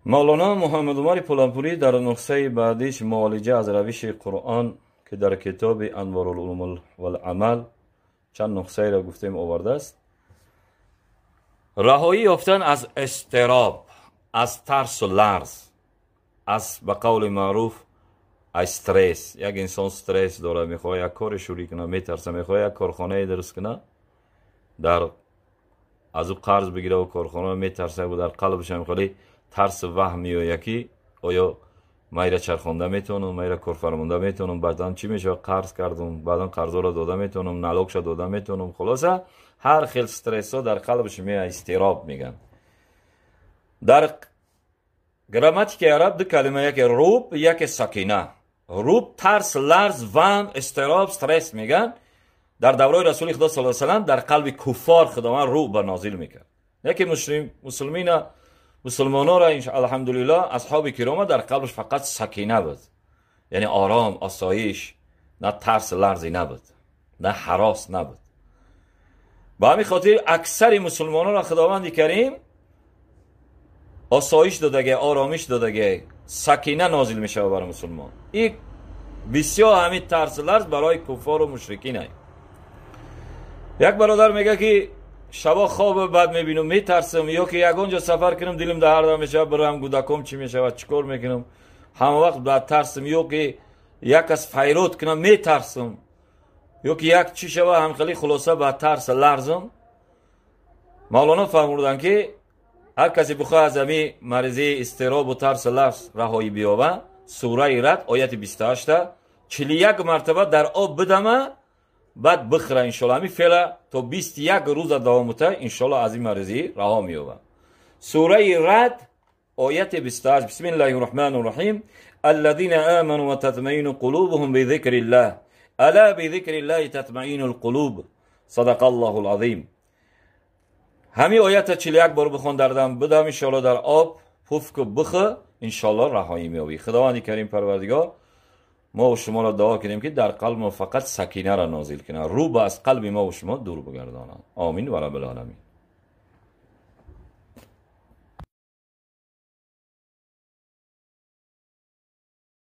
Мавлоно Муҳаммад Умар Пуланпурӣ дар нусхаи баъдиш муолиҷа аз равиши Қуръон, ки дар китоби Анворул-улум вал-амал чанд нусхаеро гуфтем овардааст. Раҳоӣ ёфтан аз изтироб, аз тарсу ларз, аз ба қавли маъруф аз стресс. Як инсон стресс дорад, мехоҳад як коре шурӯъ кунад, метарса, мехоҳад як корхонае дуруст кунад, дар аз ӯ қарз бигира ва корхона метарса, дар қалбаш ҳам хеле тарс ваҳм меояд, ки оё майра чархонда метавонам, майра корфармонда метавонам, баъдан чӣ мешавад, қарз кардам, баъдан қарзоро дода метавонам, налогша дода метавонам. Хулоса, ҳар хел стрессҳо дар қалбаш меояд, изтироб мегӯянд. Дар грамматикаи араб ду калима, яке руб, яке сакина. Руб тарс, ларз, ваҳм, изтироб, стресс мегӯянд. Дар давраи Расули Худо саллаллоҳу алайҳи васаллам дар қалби куффор Худованд рӯъба нозил мекард. Яке муслимина, мусулмононро, алҳамдулиллоҳ, асҳоби кирома дар қалбаш фақат сакина буд, яъне ором, осоиш, на тарс ларзе набуд, на ҳарос набуд. Ба ҳамин хотир аксари мусулмононро Худованди Карим осоиш додаге, оромиш додаге, сакина нозил мешавад бар мусулмон. И бисёр ҳамин тарс ларз барои куффору мушрикин. Як бародар мегӯяд, ки шабо хоб бад мебинам, метарсам, ё ки ягон ҷо сафар кунам, дилам дар ҳар дам мешавад, бирам, кӯдаком чӣ мешавад, чӣ кор мекунам, ҳама вақт дар тарсам, ё ки як кас файрод кунам, метарсам, ё ки як чӣ шава, ҳамхели, хулоса, ба тарс ларзам. Мавлоно фармуданд, ки ҳар касе бихоҳад аз ҳамин маризии изтиробу тарсу ларз раҳоӣ биёба, сураи Рад, ояти 28-та 41 мартаба дар об бидама, баъд бихӯра. Иншолло, ҳамин феъла то 21 рӯза давом бута, иншолло, аз ин маризӣ раҳо меёбад. Сураи Рад, ояти 28. Бисмиллаҳи рраҳмани рраҳим. Аллазина аману ва татмаину қулубуҳум бизикриллаҳ, ала бизикриллаҳи татмаину лқулуб. Садақа Аллоҳу лазим. Ҳамин оята 41 бор бихон, дардам бидам, иншолло, дар об пуф ку, бихӯ, иншолло, раҳоӣ меёбӣ. Худованди Карим Парвардигор мо шуморо дуо кунем, ки дар қалби мо фақат сакинаро нозил кунад, рӯба аз қалби мо шумо дур бигардонад. Омин ва раббил оламин.